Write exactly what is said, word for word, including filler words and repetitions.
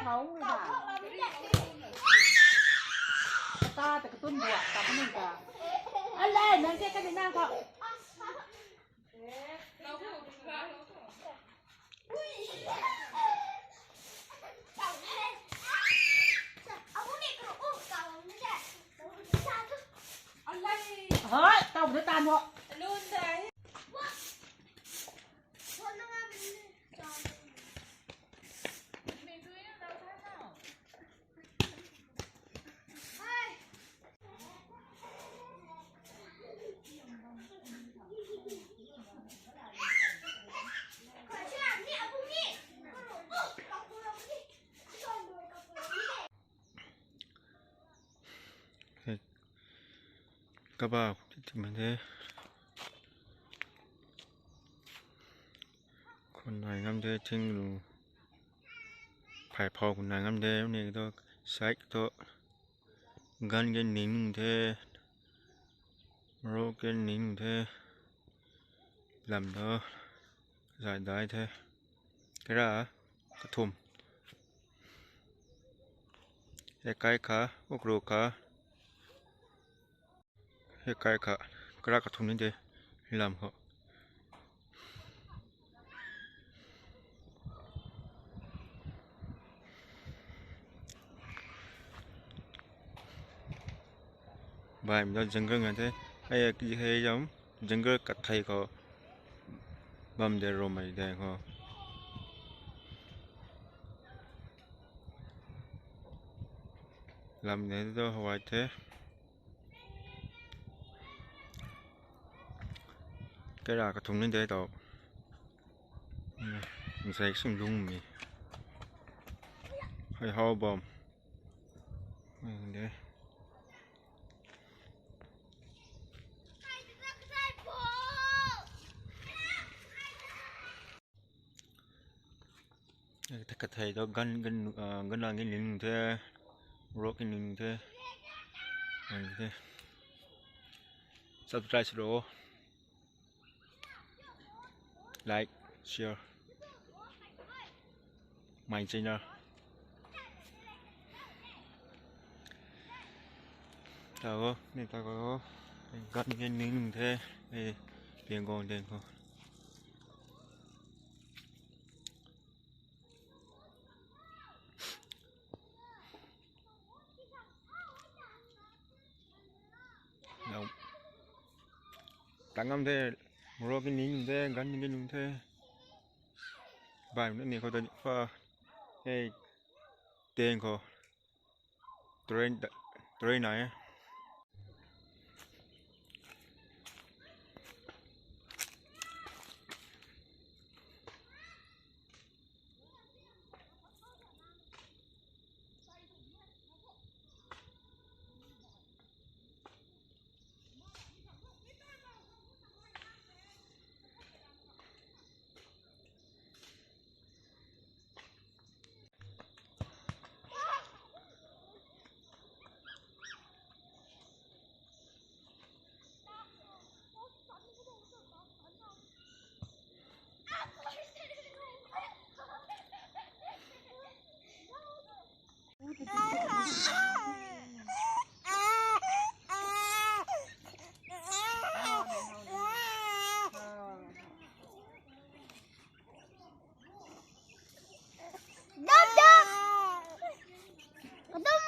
Kau ta ta ta katun bua ta kanun ta. Alai nang ke kani nang kau. Hoi, tau bu tan ho. Kaba ti ti mei de. Khun nai ngam de thing lu. Phai phau khun nai ngam de ni to side to. Gan ke ning nung the. Ro ke ning nung the. Lam do. Zai dai the. Kara kathum. He kai kha, ukru kha. He kai kha, kara kathum ni de. Lam ho. Bai mi do jungle ngai the. Hei ki hei jam jungle kathei khou bam de ro mei de khou. Lam ne do hawai the. Kara kathum ni de to. Zai sung lung mi. Hei hau bam. Hei de. Kathei to gan gan gan lang kin ling the. Ro kin ling the. Ling the. Subscribe ro. Like, share my channel. Tago, ni tago. Gan ke ning the. Eh, piang gong deng ko. Tangam the, ro ke ning the, gan ke ning the. Bai ni khou ta fa. Hey, teng khou. Train, train nai.